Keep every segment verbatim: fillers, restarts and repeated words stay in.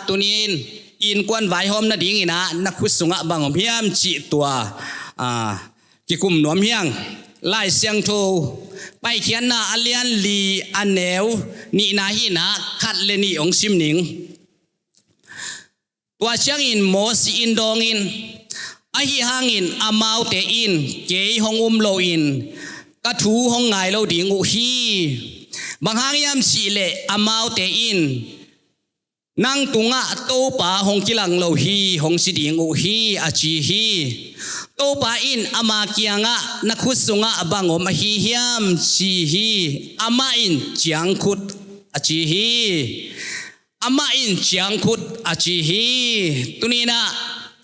Tuni-in innkuan vaihawm nadingin ah na khut sungah bang om hiam cih tua, ah, kikum nuam hi hang. Lai Siangtho Paikhiatna a lian li a neu nihna hi-in ah khat le nih hong sim ning. Tua ciangin Mosi in dawngin, "Ahi hangin amaute in kei hong um loin ka thu hong ngai lo ding uh hi. Bang hang hiam cih leh amaute in, 'Nang tungah Topa hong kilang lo hi,' hong ci ding uh hi," a ci hi. Topa in ama kiangah, "Na khut sungah bang om ahi hiam?" ci hi. Amah in, "Ciangkhut," a ci hi. Amah in, "Ciangkhut," a ci hi. Tuni-in ah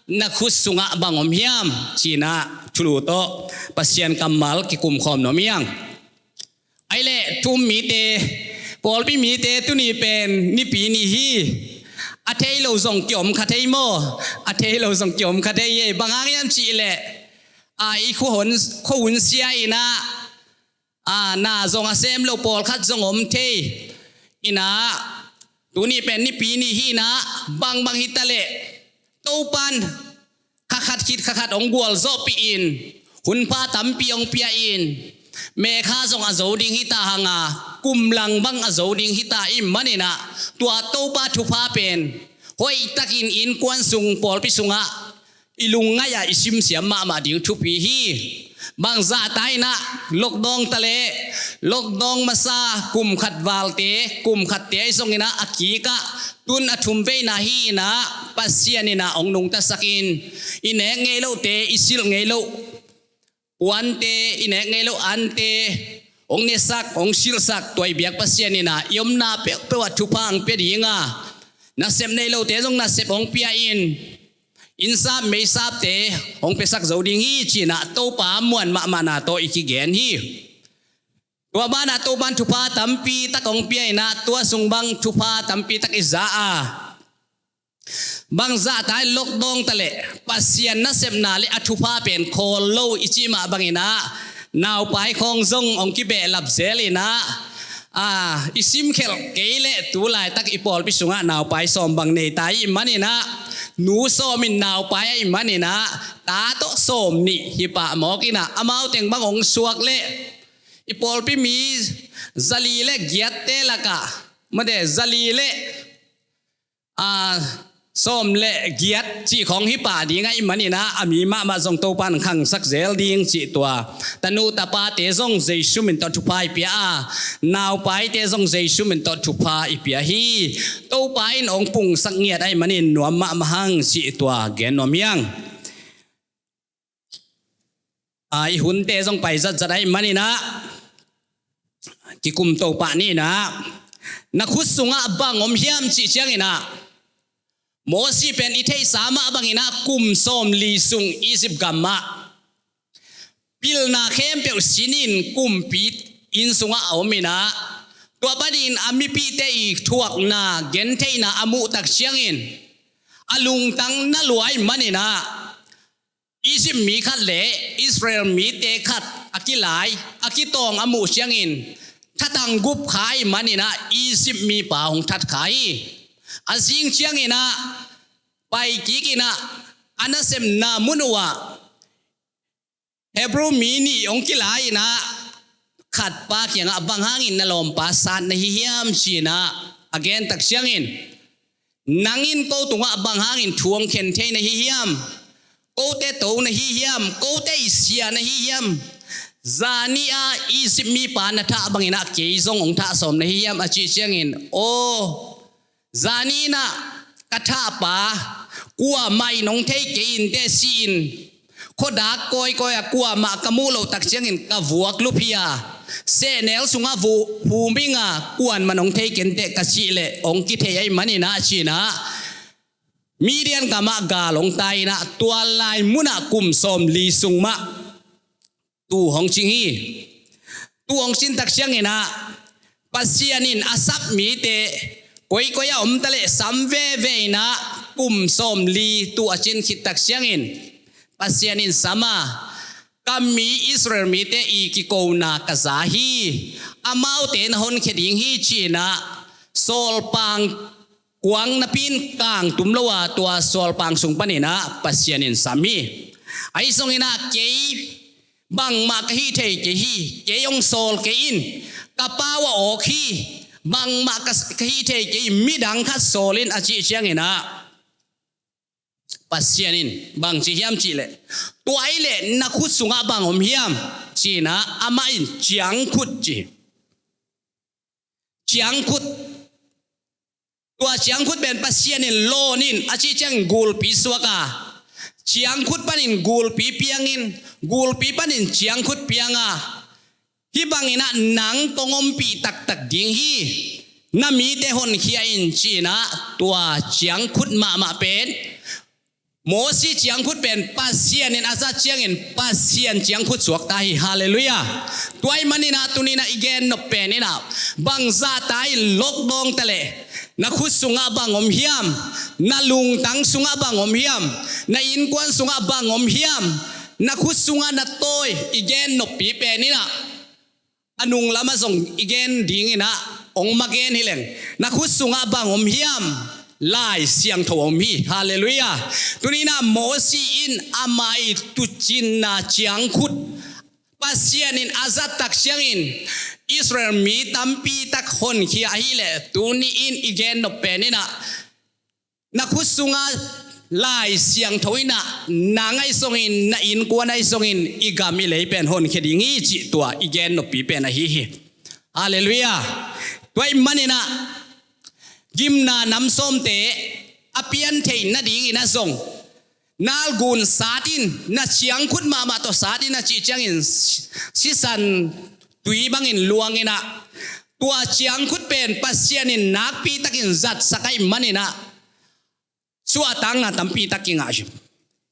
na khut sungah bang om hiam ci-in ah thulu tawh Pasian kammal kikum khawm nuam hi hang. Ahih leh thu-um mite, pawlpi mite, tuni pen Nipi ni hi. A thei lo zong kiom kha thei maw? A thei lo zong kiom kha thei hi. Bang hang hiam cih leh, a, i khuahun, khuahun sia-in ah, a, na zong a sem lo pawlkhat zong om thei. In ah, tuni pen Nipi ni hi-in ah, bangbang hi ta leh Topan kha khat khit kha khat hong gualzawhpih in, hunpha tampi hong pia in, mekha zong a zo ding hi ta hang a, kum lang bang a zo ding hi ta ahih manin ah, tua Topa thupha pen hoihtakin innkuan sung, pawlpi sungah i lungngaih ah i simsiam mahmah ding thupi hi. Bangzah ta in ah, lockdown ta leh, lockdown masa kum khat valte, kum khatte ahi zongin ah, a kikah tun a thumveina hi-in ah, Pasian in ah hong nungtasak in, i nek ngei lohte, i silh ngei loh puante, i nek ngei loh ante hong nesak, hong silhsak, tua i biak Pasian in ah i omna peuhpeuh ah thupha hong pia ding a, nasep nei lote zong nasep hong pia in, innsap meisapte hong piasak zo ding hi, ci-in ah Topa muan mahmahna tawh i kigen hi. Tua banah Topan thupha tampi tak hong pia in ah, tua sung bang thupha tampi tak i za a, bangzah ta in, lockdown ta leh Pasian nasepna le a thupha pen khawl lo i cih mah bangin ah, naupai khawng zong hong kibehlap zel in ah, a, i simkhelh kei leh tu laitak i pawlpi sungah naupai sawm bang nei ta ahih manin ah, nu sawm in naupai ahih manin ah, ta tawh sawm nih hi pah mawk in ah, amau teng bang hong suak leh i pawlpi mi zali le giatte lakah, mate, zali le, a, sawm le giat cih khawng hi pah ding ahih manin ah, a mi mahmah zong Topan khangsak zel ding cih tua. Tanu tapate zong Jesu min tawh thupha i pia a, naupaite zong Jesu min tawh thupha i pia hi. Topa in hong pungsak ngiat ahih manin nuam mahmah hang cih tua gen nuam hi hang. A, i hunte zong pai zatzat ahih manin ah, kikum to pah ni in ah, na khut sungah bang om hiam cih ciangin ah, Mosi pen i theihsa mah bangin ah kum sawmli sung Egypt gam ah pilna khempeuh sin in kumpi inn sungah a om in ah, tua panin a mipihte i thuakna, gentheihna a muh tak ciangin a lungtang na lua ahih manin ah, Egypt mi khat le Israel mite khat a kilai, a kitawng a muh ciangin thatang gup kha ahih manin ah Egypt mipa hong that kha hi. A zing ciangin ah pai kik in ah a nasepna mun uh ah Hebrew mi nih hong kilai in ah, khatpa kiangah, "Bang hangin na lawmpa sat na hi hiam?" ci-in ah a gen tak ciangin, "Nang in ko tungah bang hangin thu hong khen thei na hi hiam? Kote to na hi hiam? Kote i sia na hi hiam? Zani-a Egypt mipa na thah bangin ah kei zong hong thah sawm na hi hiam?" a cih ciangin, "Aw, zani-in ah ka thahpa kuamah in hong thei kei inteh, si-in khuadak kawikawi ah kuamah ka muh loh tak ciangin ka vuak lup hi a, sehnel sungah hu-, hum ing a, kuaman hong thei kei inteh ka cih leh hong kithei ahih manin ah," ci-in ah Midian gamah gal hong tai in ah, tua lai munah kum sawmli sung mah tuu hong cing hi. Tuu hong cin tak ciangin ah, Pasian in a sap mite koikoi a om ta leh sam veve in ah, kum sawmli tuu a cin khit tak ciangin Pasian in sam a, "Ka mi Israel mite i kikona ka za hi. Amaute na honkhia ding hi," ci-in ah sawlpang kuang napi in kang tum lo a tua sawlpang sung panin ah Pasian in sam hi. Ahi zongin ah kei bangmah ka hih thei kei hi, kei hong sawl kei in, ka Pa uh a awk hi, bangmah ka, ka hih thei kei hi, midang khat sawl in a cih ciangin ah Pasian in bang ci hiam cih leh, tua ahih leh na khut sungah bang om hiam? Ci-in ah amah in ciangkhut ci hi. Ciangkhut. Tua ciangkhut pen Pasian in lawn in a cih ciangin gulpi suak a, ciangkhut panin gulpi piang in, gulpi panin ciangkhut piang a, hih bangin ah nang kong ompih taktak ding hi, na mite honkhia in ci-in ah tua ciangkhut mahmah pen Mosi ciangkhut pen Pasian in a zat ciangin Pasian ciangkhut suak ta hi. Halleluiah. Tua ahih manin ah tuni-in ah i gen nop pen in ah bangzah ta in lockdown ta leh na khut sungah bang om hiam? Na lungtang sungah bang om hiam? Na innkuan sungah bang om hiam? Na khut sungah na tawi i gen noppi pen in ah a nung lamah zong i gen dingin ah hong ma gen hi leng, na khut sungah bang om hiam? Lai Siangtho om hi. Halleluiah. Tuni-in ah Mosi in ama' tuucinna ciangkhut Pasian in a zat tak ciangin Israel mi tampi tak honkhia ahih leh tuni-in i gen nop pen in ah na khut sungah Lai Siangtho in ah nang ahi zongin, na innkuan ahi zongin, i gam i lei pen honkhia ding hi cih tua i gen noppi pen ahi hi. Halleluiah. Tua ahih manin ah gimna nam sawmte a pian theih nadingin ah zong nalgun sat in, na ciangkhut mahmah tawh sat in a cih ciangin sisan tui bangin luang in ah tua ciangkhut pen Pasian in nakpi takin zatsak ahih manin ah suahtakna tampi tak kingah hi.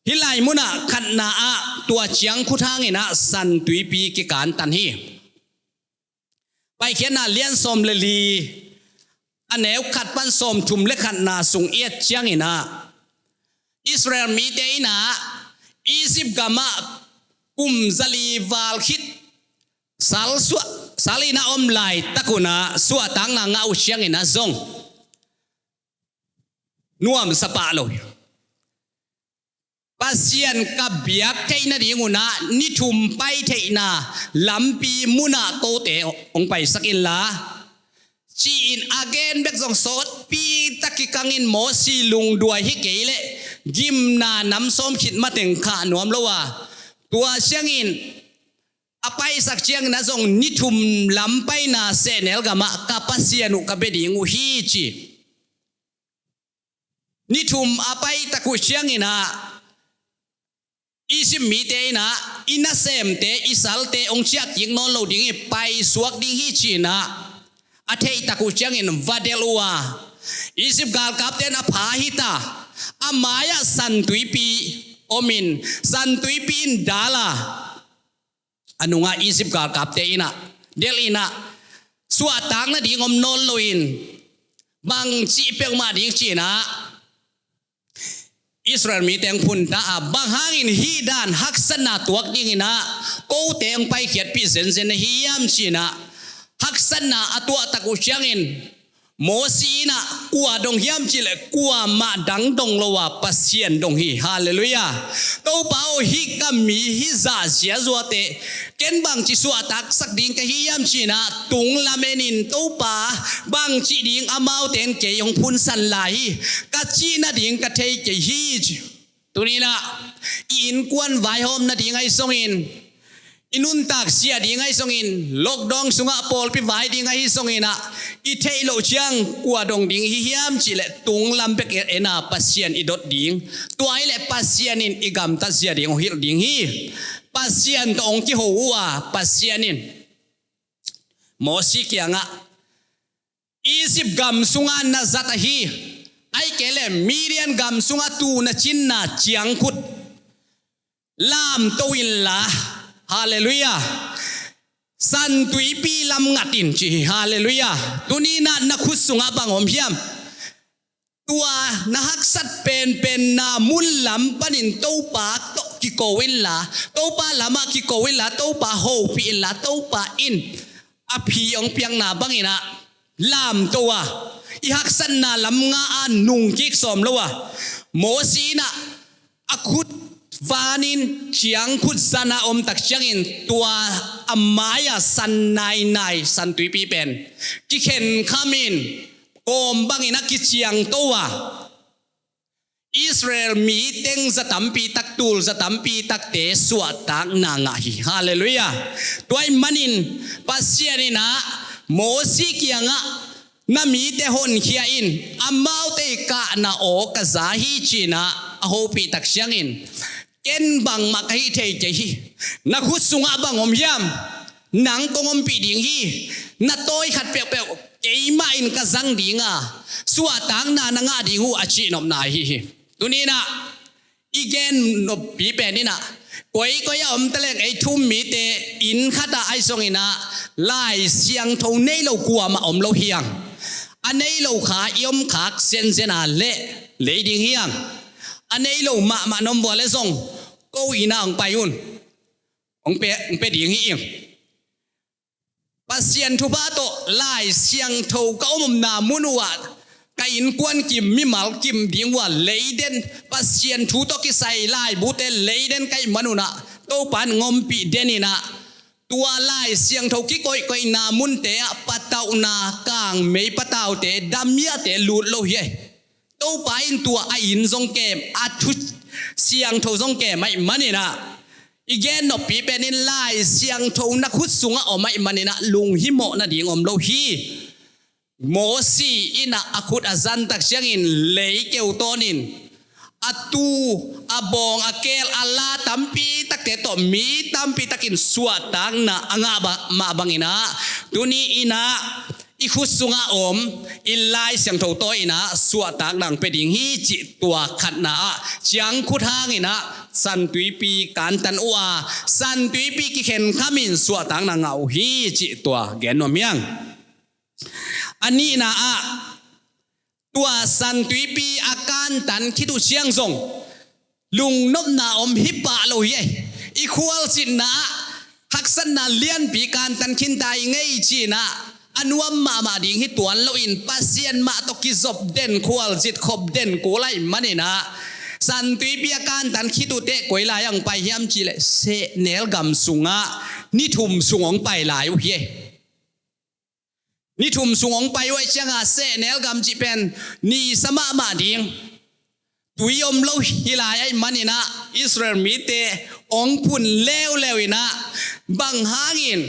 Hih lai munah khatna ah tua ciangkhut hangin ah San Tuipi kikantan hi. Paikhiatna lian sawm le li, a neu khat pan sawmthum le khatna sung i et ciangin ah Israel mite in ah Egypt gamah kum zali val khit sal suah, sal in ah om laitak un ah suahtakna ngah uh ciangin ah zong nuamsa pah lo hi. Pasian ka biak theih nading un ah ni thum pai theihna lampi munah kote hong paisak inla, ci-in a gen bek zong sawtpi tak kikangin Mosi lungduai hi kei leh gimna nam sawm khit mateng khah nuam lo a, tua ciangin a paisak ciangin ah zong ni thum lam paina sehnel gamah ka Pasian uh ka bia ding uh hi ci. Ni thum a paitak uh ciangin ah Egypt mite in ah i nasemte, i salte hong ciah kik nawn lo ding hi, paisuak ding hi ci-in ah a theihtak uh ciangin va delh uh a, Egypt galkapte in a pha hi ta, a mai-ah San Tuipi om in, San Tuipi in dal a, a nungah Egypt galkapte in ah delh in ah suahtak nading om nawn loin bangci peuhmah ding ci-in ah Israel mite hong phunta a, bang hangin hih dan haksatna tuak dingin ah kote hong paikhiatpih zenzen na hi hiam ci-in ah haksatna a tuahtak uh ciangin Mosi in ah kua dong hiam cih leh kuamah dang dong lo a, Pasian dong hi. Halleluiah. Topa aw, hih ka mi hih zah ziazuate ken bangci suahtaksak ding ka hi hiam ci-in ah tunglam en in, Topa, bangci ding amaute in kei hong phunsan lai hi, ka cih nading ka thei kei hi ci. Tuni-in ah i innkuan vaihawm nading ahi zongin, i nuntak sia ding ahi zongin, lockdown sungah pawlpi vai ding ahi zongin ah i theih loh ciang kua dong ding hi hiam cih leh tunglam bek en a Pasian i dot ding. Tua ahih leh Pasian in i gamtat zia ding hong hilh ding hi. Pasian tawh hong kiho uh a, Pasian in Mosi kiangah Egypt gam sungah na zat ahi, ahih kei leh Midian gam sungah tu na cinna ciangkhut lamto inla, halleluiah, San Tuipi lam ngat in ci hi. Halleluiah. Tuni-in ah na khut sungah bang om hiam? Tua na haksat penpenna mun lam panin Topa tawh kiko inla, Topa lamah kiko inla, Topa hopih inla, Topa in a phi hong piakna bangin ah lamto a, i haksatna lam nga a nungkik sawm lo a, Mosi in ah a khut vanin ciangkhut zan a om tak ciangin tua a mai-a San Nainai San Tuipi pen kikhen khamin kawm bangin a kiciangto a, Israel mi teng za tampi tak, tul za tampi takte suahtakna ngah hi. Halleluiah. Tua ahih manin Pasian in ah Mosi kiangah na mite honkhia in, amaute i kahna aw ka za hi ci-in ah a hopih tak ciangin, ken bangmah ka hih thei kei hi. Na khut sungah bang om hiam? Nang kong ompih ding hi. Na tawi khat peuhpeuh keimah in ka zang ding a, suahtakna na ngah ding uh, a cihnopna ahi hi. Tuni in ah i gen noppi pen in ah, koikoi a om taleng ei thu-um mite inn khatah ahi zongin ah Lai Siangtho nei lo kuamah om lo hi hang. A nei lo kha i om khak zenzen a leh lei ding hi hang. A nei lo mahmah na om vua leh zong ko inn ah hong pai un. Hong pia, hong pia ding hi ing. Pasian thupha tawh Lai Siangtho ka om omna mun uh ah ka innkuan kim, mimal kim ding uh a lei den, Pasian thu tawh kisai laibute lei den ka hih man un ah Topa in hong ompih den in ah, tua Lai Siangtho kikoihkoihna munte ah patauhna, kangmei pataute, damiate lut lo hi. Topa in tua a inn zong kem, a thu siangtho zong kem ahih man in ah, i gen noppi pen in Lai Siangtho na khut sungah om ahih man in ah lunghimawh nading om lo hi. Mosi in ah a khut a zan tak ciangin lei keu tawnin a tu, a bawng, a keel, a la tampi takte tawh mi tampi takin suahtakna a ngah ba, mah bangin ah, tuni in ah i khut sungah om i Lai Siangtho tawi in ah suahtakna hong pia ding hi cih tua khatna ah ciangkhut hangin ah San Tuipi kantan uh a, San Tuipi kikhen khamin suahtakna ngah uh hi cih tua gen nuam hi hang. A nihna ah, tua San Tuipi a kantan khit uh ciang zong lungnopna om hi pah lo hi. I khualzinna ah haksatna lianpi kantan khinta i ngei ci-in ah a nuam mahmah ding hi tuan loin Pasian mah tawh kizop den, khualzin khop den kul ahih man in ah, San Tuipi a kantan khit uh teh koi lai ah hong pai hiam cih leh sehnel gam sungah ni thum sung hong pai lai uh hi. Ni thum sung hong pai uh ahih ciangin sehnel gam cih pen nisa mahmah ding, tui om lo hi lai ahih man in ah Israel mite hong phun leuleu in ah, bang hangin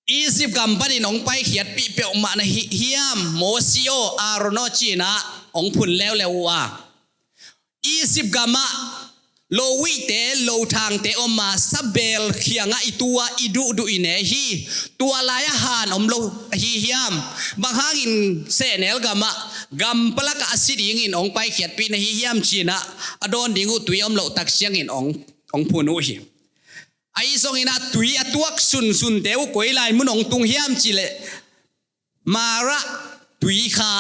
Egypt gam panin hong paikhiatpih peuhmah na hi hiam, Mosi aw, Aaron aw ci-in ah hong phun leuleu uh a. Egypt gamah lo uite, lo thangte om a, sabeel kiangah i tu a, i duhduh i ne hi. Tua lai-ah han om lo ahi hiam? Bang hangin sehnel gamah gam palakah a si dingin hong paikhiatpih na hi hiam ci-in ah a dawn ding uh tui om loh tak ciangin hong, hong phun uh hi. Ahi zongin ah tui a tuak sunsunte uh koi lai mun hong tung hiam cih leh Marah tui kha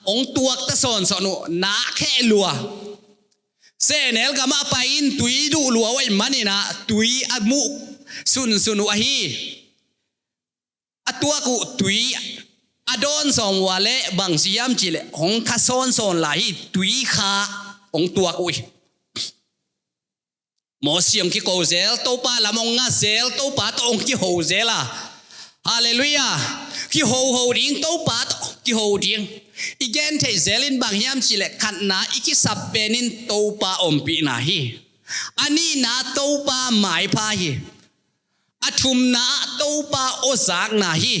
hong tuak ta sawnsawn uh, nak kheh lua. Sehnel gamah pai in tui duh lua uh ahih man in ah tui a muh sunsun uh ahi. A tuak uh tui a dawn sawm uh a leh bang ci hiam cih leh hong kha sawnsawn lai hi, tui kha hong tuak uh hi. Mosi hong kiko zel, Topa lam hong nga zel, Topa tawh hong kiho zel a. Halleluiah. Kihoho ding, Topa tawh kiho ding. I gen theih zel in bang hiam cih leh khatna i kisap pen in Topa ompihna hi. A nihna Topa maipha hi. A thumna ah Topa aw zakna hi.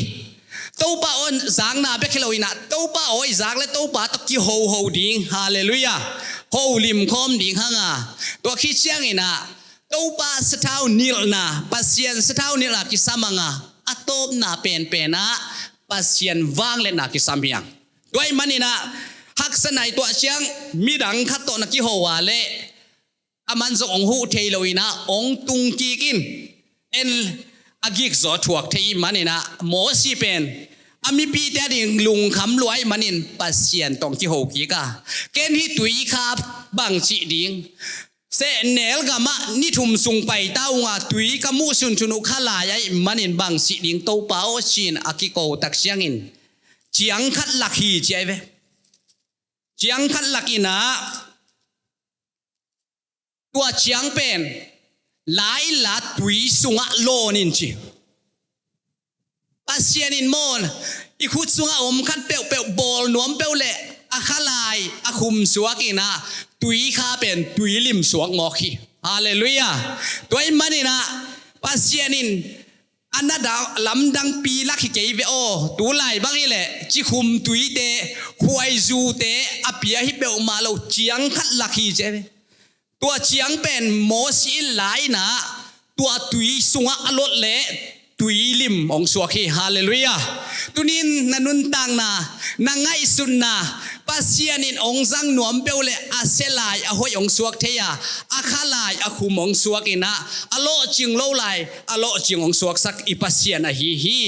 Topa aw zakna bek hi lo in ah, Topa aw i zak leh Topa tawh kihoho ding. Halleluiah. Holim khawm ding hang a. Tua khit ciangin ah Topa sathau nilhna, Pasian sathau nilhna kisam hang a. A tawpna penpen ah Pasian vangliatna kisam hi hang. Tua ahih man in ah haksatna i tuah ciang midang khat tawh na kiho a leh a man zong hong huh thei lo in ah hong tung kik in, en a gikzaw thuak thei ahih man in ah Mosi pen a mipihte ading lungkham lua ahih man in Pasian tawh hong kiho kik a. Ken hih tui kha bang cih ding? Sehnel gamah ni thum sung pai ta ung a, tui ka muh sunsun uh kha lai ahih man in bang cih ding Topa aw ci-in a kiko tak ciangin ciang khat lak hi ci ahi ve. Ciang khat lak in ah tua ciang pen la inla tui sungah lawn in ci. Pasian in maw, i khut sungah om khat peuhpeuh bawl nuam peuh leh a khalai a khum suak in ah tui kha pen tui lim suak mawk hi. Halleluiah. Tua ahih manin ah Pasian in a na da lamdangpi lak hi kei ve aw. Tulai bang hi leh cikhum tuite, khuaizute a pia hi peuhmah lo, ciang khat lak hi ci ahi ve. Tua ciang pen Mosi in la in ah tua tui sungah a lot leh tui lim hong suak hi. Halleluiah. Tunin na nuntakna, na ngaihsutna, Pasian in hong zang nuam peuh leh a sia lai a hoih hong suak thei a, a kha lai a khum hong suak in ah a lawhcing lo lai a lawhcing hong suaksak i Pasian ahi hi.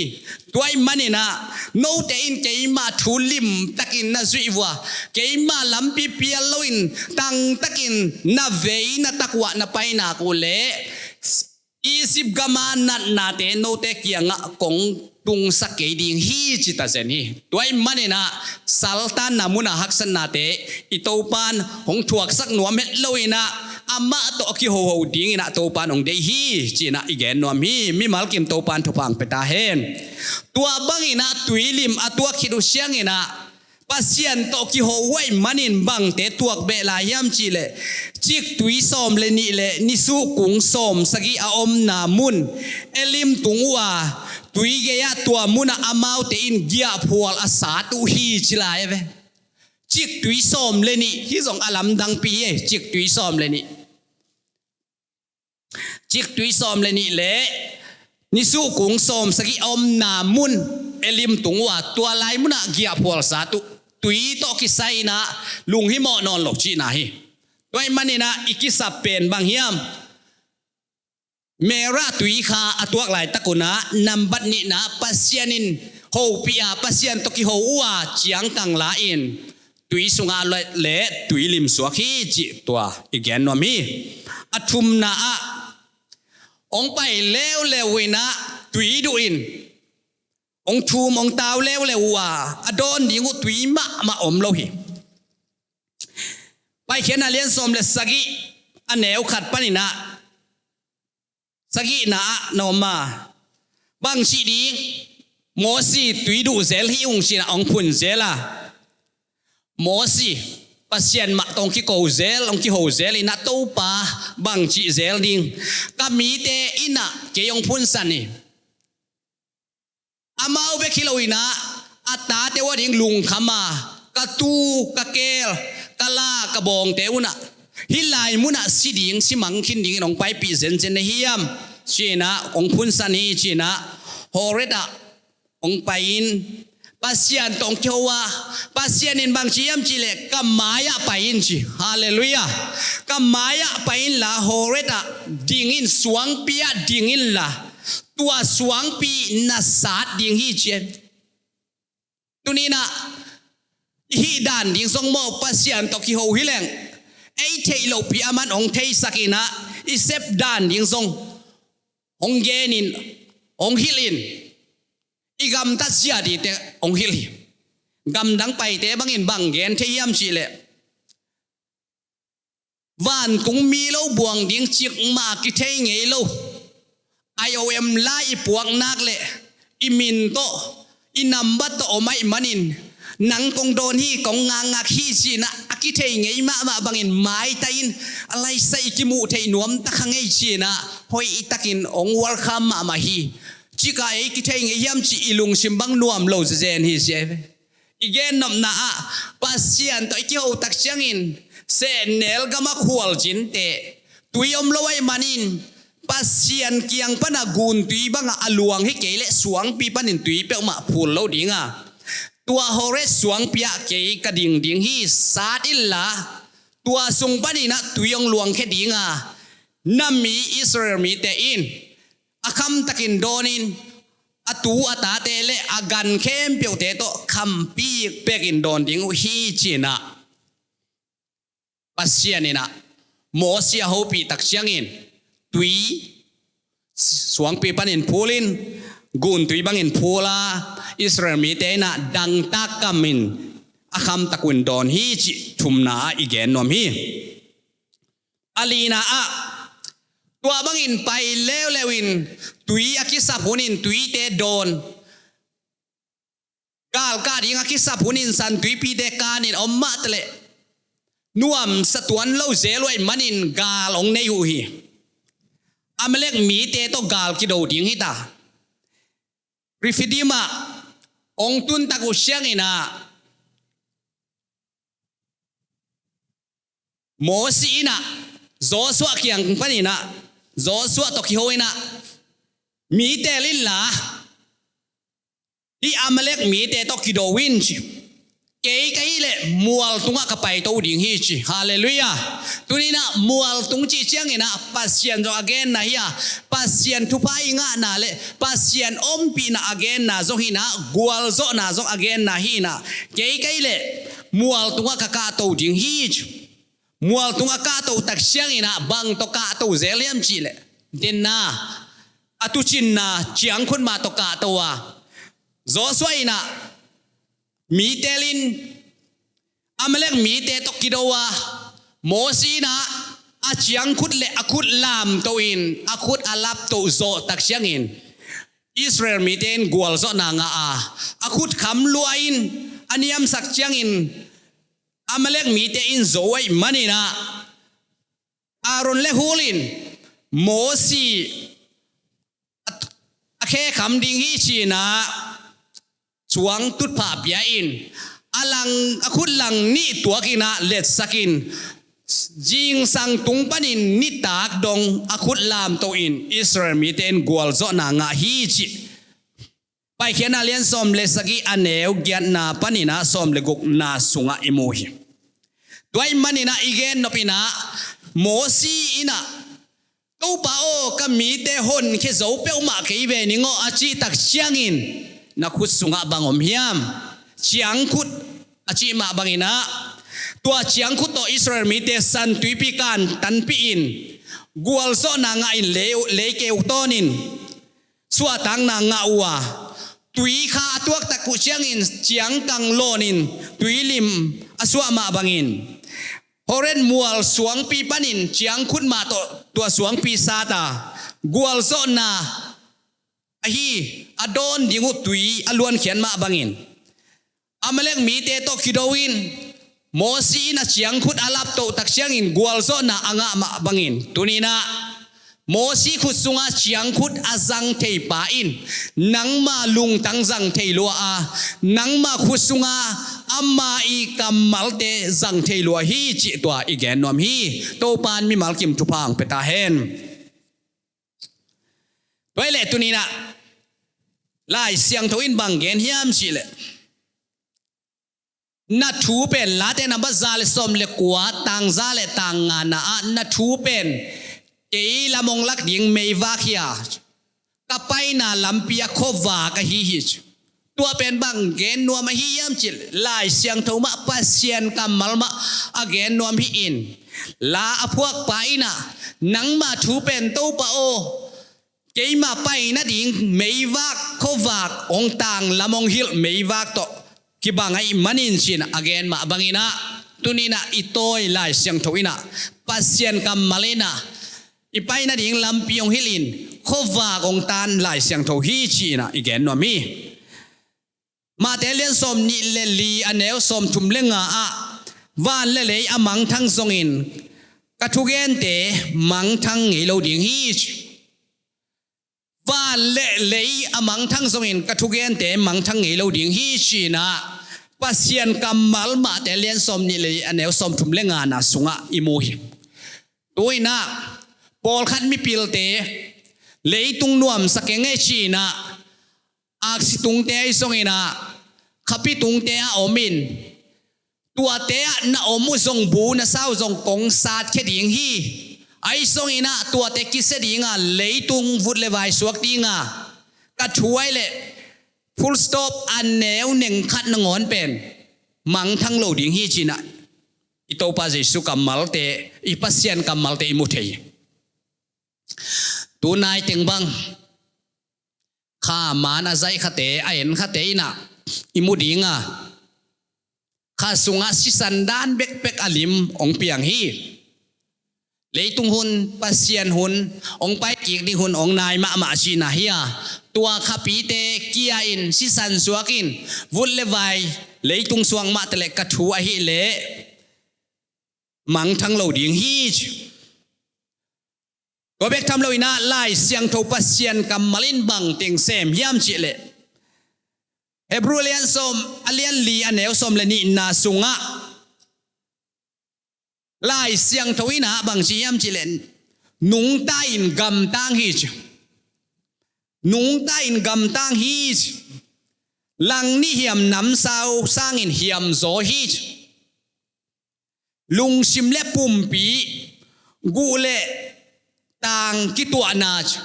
Tua ahih manin ah note in keimah thu limtakin na zuih uh a, keimah lampi pial loin tangtakin na vei na tak uh ah na pai nak uh leh Egypt gam a natnate note kiangah kong tungsak kei ding hi ci ta zen hi. Tua ahih manin ah saltanna munah haksatnate i Topan hong thuaksak nuam het lo in ah amah tawh kihoho dingin ah Topan hong deih hi ci-in ah i gen nuam hi. Mimal kim Topan thupha hong pia ta hen. Tua bangin ah tui lim a tuak khit uh ciangin ah Pasian tawh kiho uh ahih manin bangte tuak beh lai hiam cih leh, ciktui sawm le nih le nisuh kung sawm sagih a omna mun Elim tung uh a, tui gei-ah tua munah amaute in giahphual a sat uh hi ci lai a ve. Ciktui sawm le nih, hih zong a lamdangpi hi e, ciktui sawm le nih. Ciktui sawm le nih le nisuh kung sawm sagih a omna mun Elim tung uh a, tua lai munah giahphual sat uh, tui tawh kisai in ah lunghimawh nawn lo cihna hi. Tua ahih manin ah i kisap pen bang hiam? Merah tui kha a tuak laitak un ah nambat nihna Pasian in hopih a, Pasian tawh kiho uh a, ciangkang la in tui sungah a lot leh tui lim suak hi cih tua i gen nuam hi. A thumna ah hong pai leuleu uh in ah tui duh in hong thum hong tau leuleu uh a, a dawn ding uh tui mahmah om lo hi. Paikhiatna lian sawm le sagih a neu khat panin ah sagihna ah na om a, bangci ding, Mosi tui duh zel hi ung ci-in ah hong phun zel a, Mosi Pasian mah tawh hong kiko zel, hong kiho zel in ah Topa bangci zel ding, ka mite in ah kei hong phunsan hi. Amau bek hi lo in ah a tate uh a ding lungkham a, ka tuu, ka keel, ka la, ka bawngte un ah hih lai munah si ding, si mang khin dingin hong paipih zenzen na hiam ci-in ah hong phunsan hi ci-in ah Horeb ah hong pai in Pasian tawh hong kiho a, Pasian in bangci hiam cih leh ka mai-ah pai in ci. Halleluiah. Ka mai-ah pai inla Horeb ah ding in, suangpi ah ding inla tua suangpi na sat ding hi ci. Tuni in ah i hih dan ding zong maw, Pasian tawh kiho hi leng ei theih lohpi a man hong theisak in ah i sep dan ding zong hong gen in, hong hilh in, i gamtat sia dingte hong hilh hi. Gamdang paite bangin bang gen thei hiam cih leh, vantung mi lo buang ding cikmah kithei ngei lo. I O M lai i puak nak leh i min tawh, i nambat tawh om ahih manin nang kong dawn hi, kong ngakngak hi ci-in ah a kithei ngei mahmah bangin maita in a laisa i kimuh theih nuam ta kha ngei ci-in ah hoihtakin hong welcome mahmah hi. Cik a ei kithei ngei hiam cih i lungsim bang nuam lo zezen hi ci ahi ve. I gennopna ah Pasian tawh i kiho tak ciangin sehnel gam a khualzinte tui om lo ahih manin Pasian kiang pana guntui bangah a luang hi kei leh suangpi panin tui peuhmah phul lo ding a, tua Horeb suangpi ah kei ka ding ding hi, sat inla tua sung panin ah tui hong luangkhia ding a, na mi Israel mite in a khamtakin dawn in a tu a tate le a gan khempeuhte tawh khampi pekin dawn ding uh hi ci-in ah Pasian in ah Mosi a hopih tak ciangin tui suangpi panin phul in, guntui bangin phul a, Israel mite in ah dangtak kamin a khamtak un dawn hi cih thumna ah i gen nuam hi. A lina ah, tua bangin pai leuleu in tui a kisap hunin tuite dawn, galkah ding a kisap hunin santuipite kanin om mah taleh nuamsa tuan lo zel uh ahih manin gal hong nei uh hi. Amalek mite tawh gal kido ding hi ta. Refidim ah hong tuntak uh ciangin ah, Mosi in ah Joshua kiang panin ah, Joshua tawh kiho in ah, "Mi teel inla, hih Amalek mite tawh kido in," ci. "Kei ka hih leh mual tungah ka paito ding hi," ci. Halleluiah. Tuni in ah mual tung cih ciangin ah Pasian zong a genna hi a, Pasian thupha i ngahna le Pasian ompihna a genna zong hi in ah, gualzawhna zong a genna hi in ah, "Kei ka hih leh mual tungah ka kahto ding hi," ci. Mual tungah kahto tak ciangin ah bang tawh kahto zel hiam cih leh, denna, a tucinna ciangkhut mah tawh kahto a, Joshua in ah mi teel in, Amalek mite tawh kido a, Mosi in ah a ciangkhut le a khut lamto in a khut a lapto zawh tak ciangin Israel mite in gualzawhna ngah a, a khut kham lua in a niamsak ciangin Amalek mite in zo ahih manin ah Aaron le Hur in Mosi a, a khe kham ding hi ci in ah cuang tutphah pia in a lang, a khut lang nih tuak in ah letsak in, zingsang tung panin nitak dong a khut lamto in Israel mite in gualzawhna ngah hi cih Paikhiatna lian sawm le sagih a neu giatna panin ah sawm le gukna sungah i mu hi. Tua ahih manin ah i gen nop in ah Mosi in ah, "Topa aw, ka mite honkhia zo peuhmah kei ve ning aw," a cih tak ciangin, "Na khut sungah bang om hiam?" "Ciangkhut," a cih mah bangin ah, tua ciangkhut tawh Israel mite santuipi kan tanpih in, gualzawhna ngah in, lei, leikeu tawn in suahtakna ngah uh a, tui kha a tuaktak uh ciangin ciangkang lawn in tuilim a suah mah bangin, Horeb mual suangpi panin ciangkhut mah tawh tua suangpi sat a, gualzawhna ahi a dawn ding uh tui a luankhiat mah bangin, Amalek mite tawh kido in, Mosi in a ciangkhut a laptoh tak ciangin gualzawhna a ngah mah bangin, tuni in ah Mosi khut sunga ciangkhut a zang thei pa in, nangma lungtang zang thei lua a, nangma khut sunga ama i kammalte zang thei lua hi cih tua i gen nuam hi. Topa in mimal kim thupha hong pia ta hen. Tua hi leh tuni in ah Lai Siangtho in bang gen hiam cih leh, na thu pen, Late namba za le sawm le kua, tang za le tang ngana ah, na thu pen kei lam hong lak ding meivak hi a, ka paina lampi ah khuavak ahi hi ci. Tua pen bang gen nuam ahi hiam cih leh, Lai Siangtho mah, Pasian kammal mah a gen nuam hi in, la a phuak pa in ah, nangma thu pen Topa aw, keima paina ding meivak, khuavak hong tang, lam hong hilh meivak tawh kibang ahih manin ci in a gen mah bangin ah, tuni in ah i tawi Lai Siangtho in ah, Pasian kammal in ah, i paina ding lampi hong hilh in, khuavak hong tan Lai Siangtho hi ci in ah i gen nuam hi. Matthai lian sawm nih le li a neu sawm thum le nga ah, van le lei a mangthang zongin ka thugente mangthang ngei lo ding hi ci. Van le lei a mangthang zongin ka thugente mangthang ngei lo ding hi ci in ah, Pasian kammal Matthai lian sawm nih le li a neu sawm thum le ngana sungah i mu hi. Tu in ah pawlkhat mipilte leitung nuamsa keng e ci in ah, aksi tungte ahi zongin ah, khapi tungte ah om in, tuate ah na om uh zong bu na sa uh zong kong satkhia ding hi. Ahi zongin ah tuate kisia ding a, leitung vut le vai suak ding a, ka thu ahi leh full stop a neu neng khat nangawn pen mangthang lo ding hi ci in ah, i Topa Jesu kammalte, i Pasian kammalte i mu thei hi. Tu nai teng bang kha man a zai khate, a en khate in ah i mu ding a, kha sungah sisan dan bekbek a lim hong piang hi. Leitung hun, Pasian hun, hong pai kik ding hun hong nai mahmah cihna hi a, tua khapite kia in, sisan suak in, vut le vai, leitung suak mah ta leh ka thu ahih leh mangthang lo ding hi ci. Tua bek tham lo in ah Lai Siangtho Pasian kammal in bang teng sem hiam cih leh, Hebrew a lian sawm, a lian li a neu sawm le nihna sungah Lai Siangtho in ah bang ci hiam cih leh, nungta in gamtang hi ci. Nungta in gamtang hi ci. Langnih hiam namsau sangin hiamzaw hi ci. Lungsim le pumpi, guh le tang kituahna ci.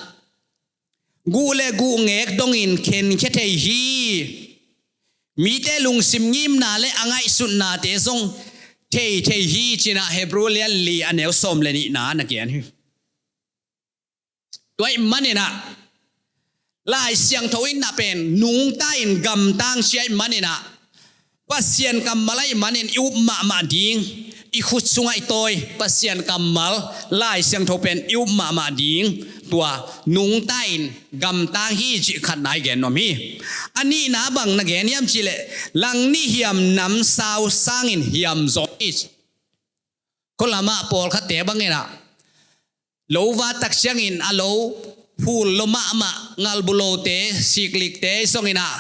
Guh le guh ngek dongin khenkhia thei hi. Mite lungsim ngimna le a ngaihsutnate zong thei thei hi ci-in ah Hebrew lian li a neu sawm le nihna na gen hi. Tua ahih manin ah Lai Siangtho in ah pen nungta in gamtang ci ahih manin ah Pasian kammal ahih manin i up mahmah ding, i khut sungah i tawi Pasian kammal Lai Siangtho pen i up mahmah ding, tua nungta in gamtang hi cih khatna i gen nuam hi. A nihna bang na gen hiam cih leh, langnih hiam namsau sangin hiamzaw hi ci. Khualamah pawlkhatte bangin ah lo va tak ciangin a lo phul lo mahmah, ngalbulote, siklikte i song in ah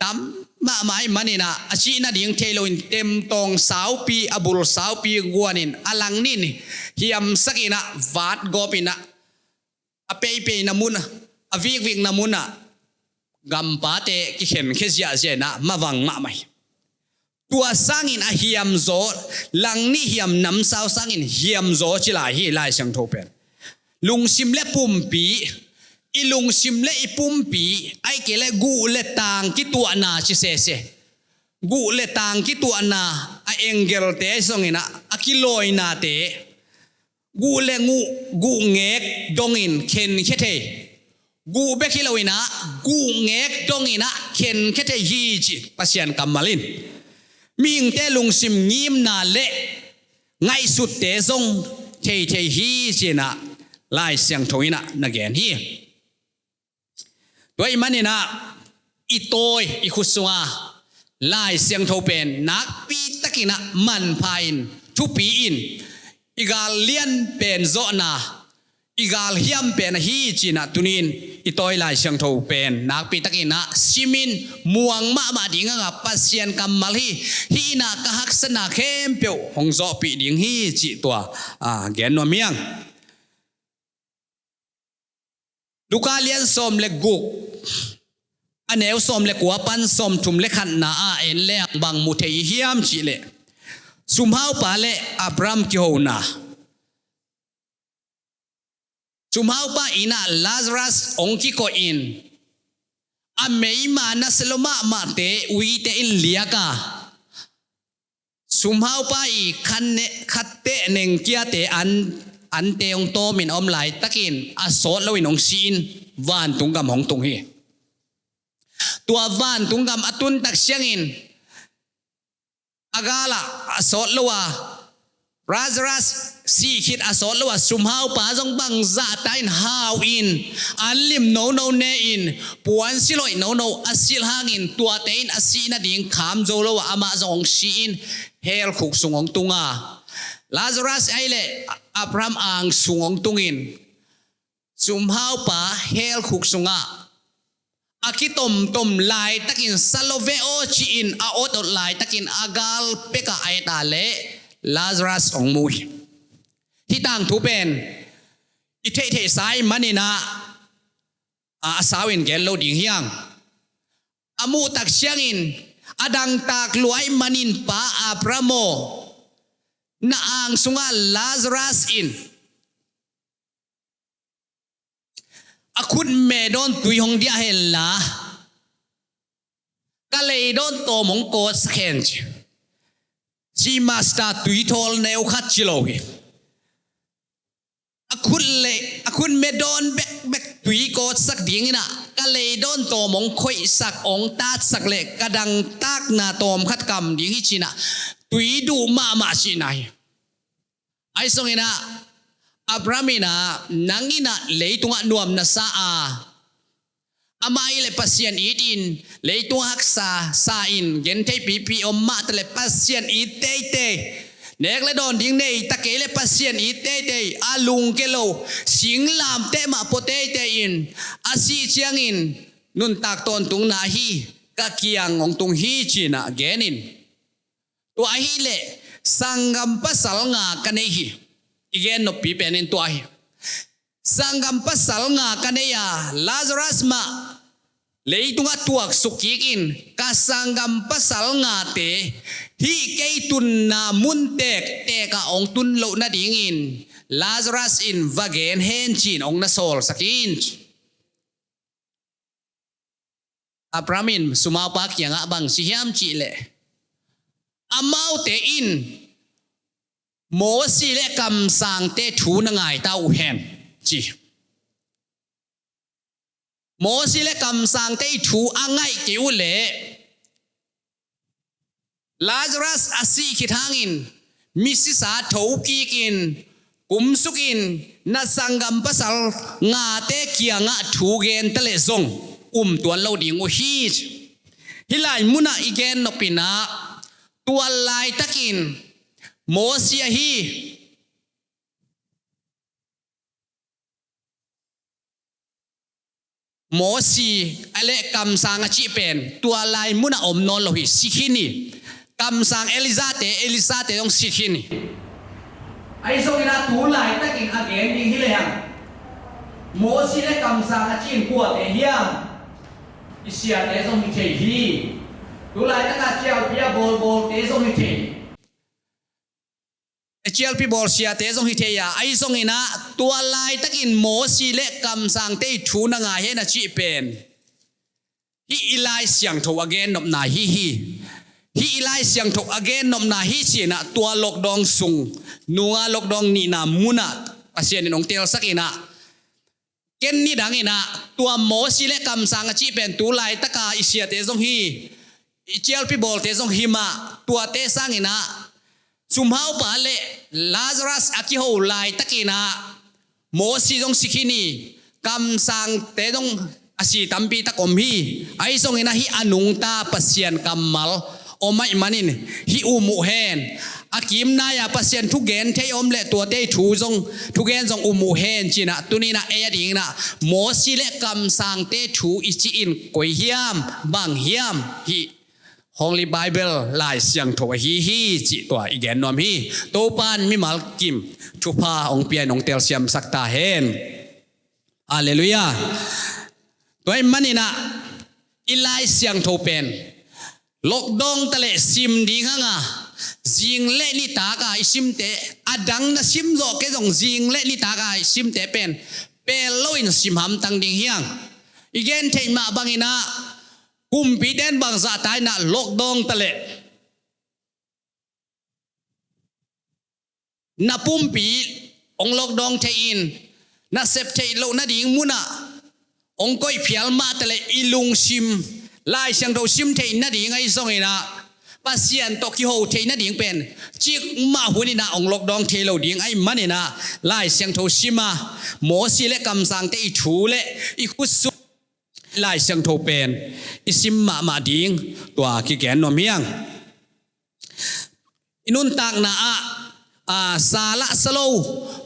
tam mahmah ahih manin ah a cih nading thei loin temtawng saupi, a bul saupi guanin a langnih in hiamsak in ah vat gawp in ah a peipeina mun, a vikvikna mun ah gampate kikhenkhia ziahziah in ah mavang mahmah hi. Tua sangin a hiamzaw, langnih hiam namsau sangin hiamzaw ci lai hi Lai Siangtho pen. Lungsim le pumpi, i lungsim le i pumpi, ahih kei leh guh le tang kituahna ci sese. Guh le tang kituahna, a angle-te zong in ah, a kilawinate, guh le guh, guh ngek dongin khenkhia thei. Guh bek hi lo in ah, guh ngek dongin ah khenkhia thei hi ci Pasian kammal in. Mihingte lungsim ngimna le ngaihsutte zong thei thei hi ci-in ah Lai Siangtho in ah na gen hi. Tua ahih manin ah i tawi, i khut sungah Lai Siangtho pen nakpi takin ah manpha in, thupi in, i gal lian pen zawhna, i gal hiam pen ahi ci-in ah tuni-in i tawi Lai Siangtho pen nakpi takin ah simin muang mahmah ding a, Pasian kammal hi, hih in ah ka haksatna khempeuh hong zawhpih ding hi cih tua, a, gen nuam hi hang. Luka lian sawm le guk, a neu sawm le kua pan sawmthum le khatna ah en leng bang mu thei hiam cih leh, sumhaupa le Abraham kihona. Sumhaupa inn ah Lazarus hong kikoih in, a meima nasia lo mahmahte uite in liak a, sumhaupa i khatte nengkiate an, ante hong tawmin a om laitakin a sawt loin hong si-in vantung gam hong tung hi. Tua vantung gam a tun tak ciangin a galah a sawt lo a, Lazarus sih khit a sawt lo a, sumhaupa zong bangzahta in hau in, an lim nono ne in, puan silhoih nono a silh hangin tuate in a sih nading kham zo lo a, amah zong hong si-in hell khuk sung hong tung a, Lazarus ahih leh Abraham ang sung hong tungin, sumhaupa hell khuk sungah a kitomtom laitakin sa lo ve aw ci-in a otot laitakin a gal pekah a et a leh Lazarus hong mu hi. Hih tangthu pen i theihtheihsa ahih manin ah, a, a sau in gen lo ding hi hang. A muh tak ciangin a dangtak lua ahih manin, Pa Abraham aw, na ang sungah Lazarus in a khutme dawn tui hong diah hen la, ka lei dawn tawm hong kawtsak hen ci. Ci Master tui thawl neu khat ci lo hi. A khut le, a khutme dawn bekbek tui kawtsak dingin ah ka leidawn tawm hong khoihsak, hong tatsak leh ka dangtakna tawm khat kam ding hi, ci-in ah tui duh mahmah cihna hi. Ahi zongin ah Abraham in ah, nang in ah leitungah nuam na sa a, amah ii leh Pasian it in, leitung haksa sa in, gentheipipi om mah taleh Pasian it teitei, nek le dawn ding nei ta kei leh Pasian it teitei, a lungke lo, singlamteh mah pua teitei in, a sih ciangin nuntak tawntungna ahi ka kiang hong tung hi, ci-in ah gen in. Tua ahih leh sanggam pasal nga ka nei hi. I gen noppi pen in tua hi. Sanggam pasal nga ka nei a, Lazarus mah leitungah tuaksuk kik in, ka sanggam pasal ngate hih kei tunna mun tektek ah hong tun loh nadingin Lazarus in va gen hen, ci-in hong na sawlsak in. Abraham in sumaupa kiangah bang ci hiam cih leh, amaute in Mosi le kamsangte thu na ngai ta uh hen, ci. Mosi le kamsangte ii thu a ngaih kei uh leh Lazarus a sih khit hangin misisa tho kik in, kumsuk in, na sanggam pasal ngate kiangah thu gen ta leh zong um tuan lo ding uh hi. Hih lai munah i gen nop in ah, tua laitakin Mosi ahi, Mosi a le kamsang a cih pen tua lai munah om nawn lo hi, si khin hi. Kamsang Elijah-te, Elisha-te zong si khin hi. Ahi zongin ah tu laitakin a gen ding hi lehang, Mosi le kamsang a cih in kuate hiam? I siate zong hi thei hi. Tu laitak a cialpi a bawlbawlte zong hi thei. Cialpi bawl siate zong hi thei a, ahi zongin ah tua laitakin Mosi le kamsangte ii thu na ngai hen a cih pen hih i Lai Siangtho a gennopna hi hi. Hih i Lai Siangtho a gennopna hi, ci-in ah tua lockdown sung, nunga lockdown nihna munah Pasian in hong telsak in ah, ken nidang in ah tua Mosi le kamsang a cih pen tu laitaka i siate zong hi, i cialpi bawlte zong hi mah, tuate sangin ah sumhaupa le Lazarus a kiho laitakin ah Mosi zong si khin hi, kamsangte zong a si tampi tak om hi. Ahi zongin ah hih a nungta Pasian kammal om ahih manin hih um uh hen. A kim nai-a Pasian thugen thei om leh tuate ii thu zong, thugen zong um uh hen, ci-in ah tuni-in ah ei a dingin ah Mosi le kamsangte thu i cih in koi hiam, bang hiam? Hih Holy Bible, Lai Siangtho ahi hi, cih tua i gen nuam hi. Topa'n mimal kim thupha hong pia in hong telsiamsak ta hen. Halleluiah. Tua ahih manin ah i Lai Siangtho pen lockdown ta leh sim ding hang a, zing le nitak a i simte, a dang na sim zawh kei zong zing le nitak a i simte pen pel loin sim hamtang ding hi hang. I gen theih mah bangin ah kumpite'n bang zahta in ah lockdown ta leh na pumpi hong lockdown thei in, na sep theih loh nading munah hong koih phial mah ta leh i lungsim, Lai Siangtho sim theih nading ahi zongin ah, Pasian tawh kiho theih nading pen cikmah hun in ah hong lockdown thei lo ding ahih manin ah, Lai Siangtho sim a, Mosi le kamsangte ii thu le i khutsung Lai Siangtho pen i sim mahmah ding tua kigen nuam hi hang. I nuntakna ah, a, sa lah sa lo,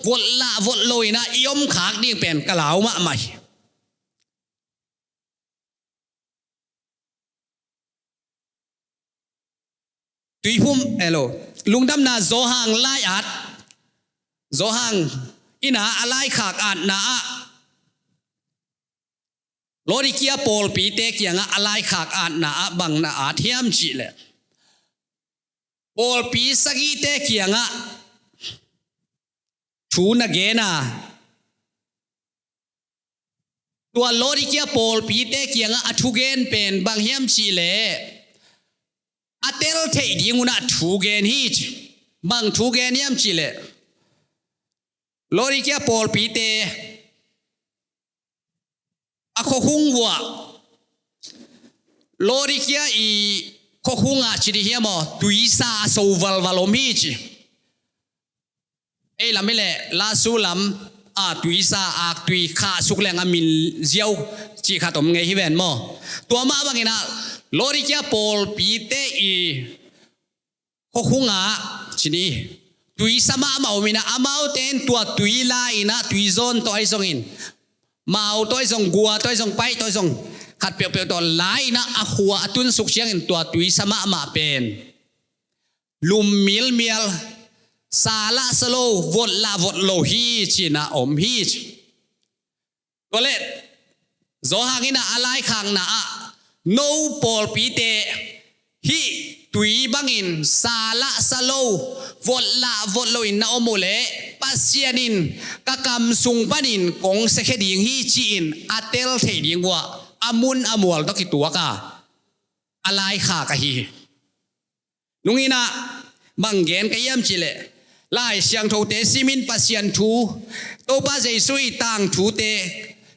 vot lah vot lo in ah i om khak ding pen ka lau mahmah hi. Tuiphum, hello. Lungdamna Johan lai-at, Johan in ah a laikhak atna ah, Laodicea pawlpite kiangah a laikhak atna ah bang na at hiam cih leh, pawlpi sagihte kiangah thu na gen a, tua Laodicea pawlpite kiangah a thugen pen bang hiam cih leh, a tel theih ding un ah thu gen hi ci. Bang thu gen hiam cih leh, Laodicea pawlpite, a khuakhung vuah, Laodicea i khuakhung ah ci dih hiam aw, tuisa a so valval om hi ci. Ei lam hi leh lasu lam a tuisa aktui khahsuk leng a min ziau cih khat om ngei hi ven maw? Tua mah bangin ah Laodicea pawlpite i khuakhung ah ci ni, tuisa mahmah om in ah, amaute in tua tui la in ah, tuizawn tawh ahi zongin, mau tawh ahi zong, gua tawh ahi zong, paih tawh ahi zong, khat peuhpeuh tawh la in ah, a khua a tunsuk ciangin tua tuisa mahmah pen lum milmial, sa lah sa lo, vot lah vot lo hi ci-in ah om hi ci. Tua leh Johan in ah a laikhakna ah, no pawlpite hih tui bangin sa lah sa lo, vot lah vot lo in na om uh leh, Pasian in ka kam sung panin kong siakhia ding hi ci-in a tel theih ding uh ah, a mun a mual tawh kituak a, a laikhak ahi hi. Nung in ah bang gen ka hiam cih leh, Lai Siangthote simin, Pasian thu, Topa Jesu i tangthute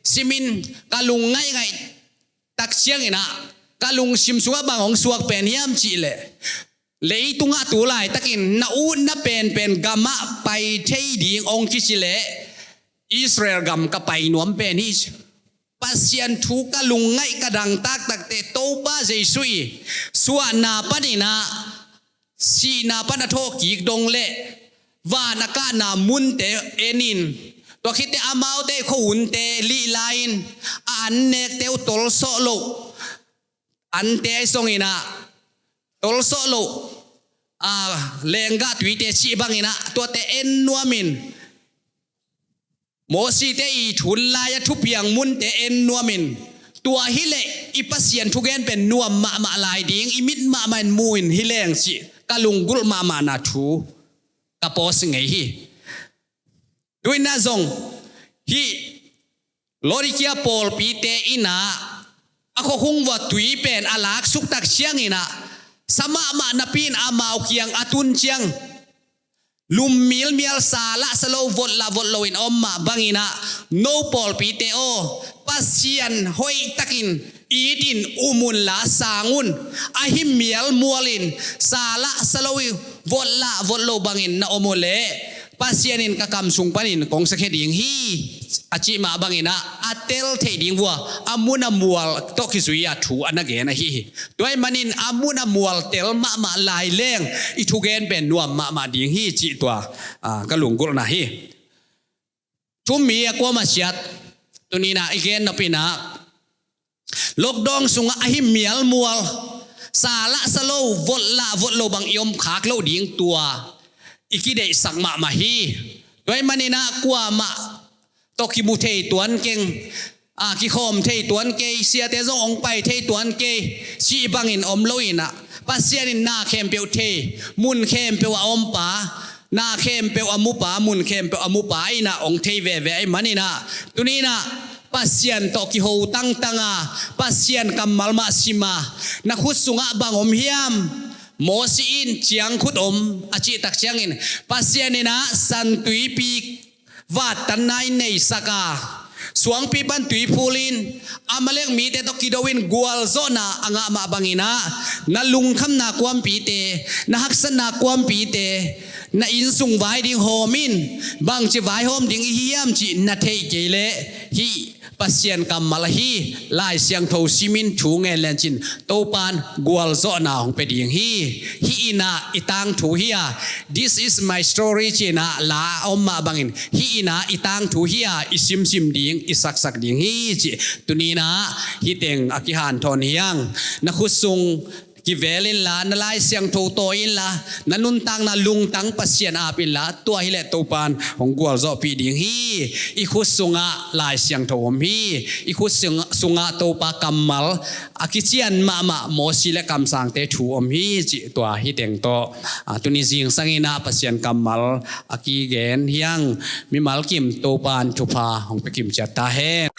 simin ka lung ngaihngaih tak ciangin ah, ka lungsim sungah bang hong suak pen hiam cih leh, leitungah tu laitakin na utna penpen gamah pai thei ding hong kici leh, Israel gam ka pai nuam pen hi. Pasian thu ka lungngaih, ka dang taktakte, Topa Jesu i suahna panin ah, sihna pan a thawhkik dong leh van a kahna munte en in, tua khitte amaute khuahunte lih lai-in, a an nekte uh tolsawh loh, ante ahi zongin ah tolsawh loh, a, lenggah tuite cih bangin ah tuate en nuamin, Mosite i thun lai-a thupiang munte en nuamin, tua hi leh i Pasian thugen pen nuam mahmah lai ding, i mit mahmah in mu in hi leng cih ka lunggulh mahmahna thu ka pawsi ngei hi. Tu in ah zong hih Laodicea pawlpite in ah a khuakhung vuah tui pen a laksuk tak ciangin ah, sa mahmah napi in amau kiang a tun ciang, lum milmial, sa lah sa lo, vot lah vot lo in a om mah bangin ah, no pawlpite aw, Pasian hoihtakin it in, um unla sang un. A hih mial mualin sa lah sa lo, vot lah vot lo bangin na om uh leh, Pasian in ka kam sung panin kong siakhia ding hi, a cih mah bangin ah a tel theih ding uh ah, a mun a mual tawh kizui a thu a na gen ahi hi. Tua ahih manin a mun a mual tel mahmah lai leng i thugen pen nuam mahmah ding hi cih tua, a, ka lunggulhna hi. Thu mi a kuamah ciat, tuni in ah i gen nop in ah, lockdown sungah a hih mial mual, sa lah sa lo, vot lah vot lo bang i om khak loh ding tua i kideihsak mahmah hi. Tua ahih manin ah kuamah tawh kimu thei tuan keng, a, kikhawm thei tuan kei, siate zong hong pai thei tuan kei cih bangin om lo in ah, Pasian in na khempeuh thei, mun khempeuh a om pa, na khempeuh a mu pa, mun khempeuh a mu pa in ah hong thei veve ahih manin ah, tuni in ah Pasian tawh kiho tangtang a, Pasian kammal mah sim a, na khut sungah bang om hiam? Mosi in ciangkhut om a cih tak ciangin, Pasian in ah San Tuipi vattanna in neisak a, suangpi pan tui phul in, Amalek mite tawh kido in gualzawhna a ngah mah bangin ah, na lungkhamna kuampite, na haksatna kuampite, na innsung vai ding hawm in, bangci vaihawm ding i hi hiam cih na theih kei leh, hih Pasian kammal ahi, Lai Siangtho simin thu ngen lencin, Topan gualzawhna hong pia ding hi. Hih in ah i tangthu hi a, "This is my story," ci-in ah la a om mah bangin, hih in ah i tangthu hi a, i simsim ding, i saksak ding hi cih tuni in ah hih teng a kihanthawn hi hang. Na khut sung kivel inla, na Lai Siangtho tawi inla, na nuntakna lungtang Pasian ap inla, tua hileh Topan hong gualzawhpih ding hi. I khut sungah Lai Siangtho om hi. I khut sung-, sungah Topa kammal a kician mahmah Mosi le kamsangte thu om hi cih tua hih teng tawh, a, tuni zingsang in ah Pasian kammal a kigen hi hang. Mimal kim Topan thupha hong pia kim ciat ta hen.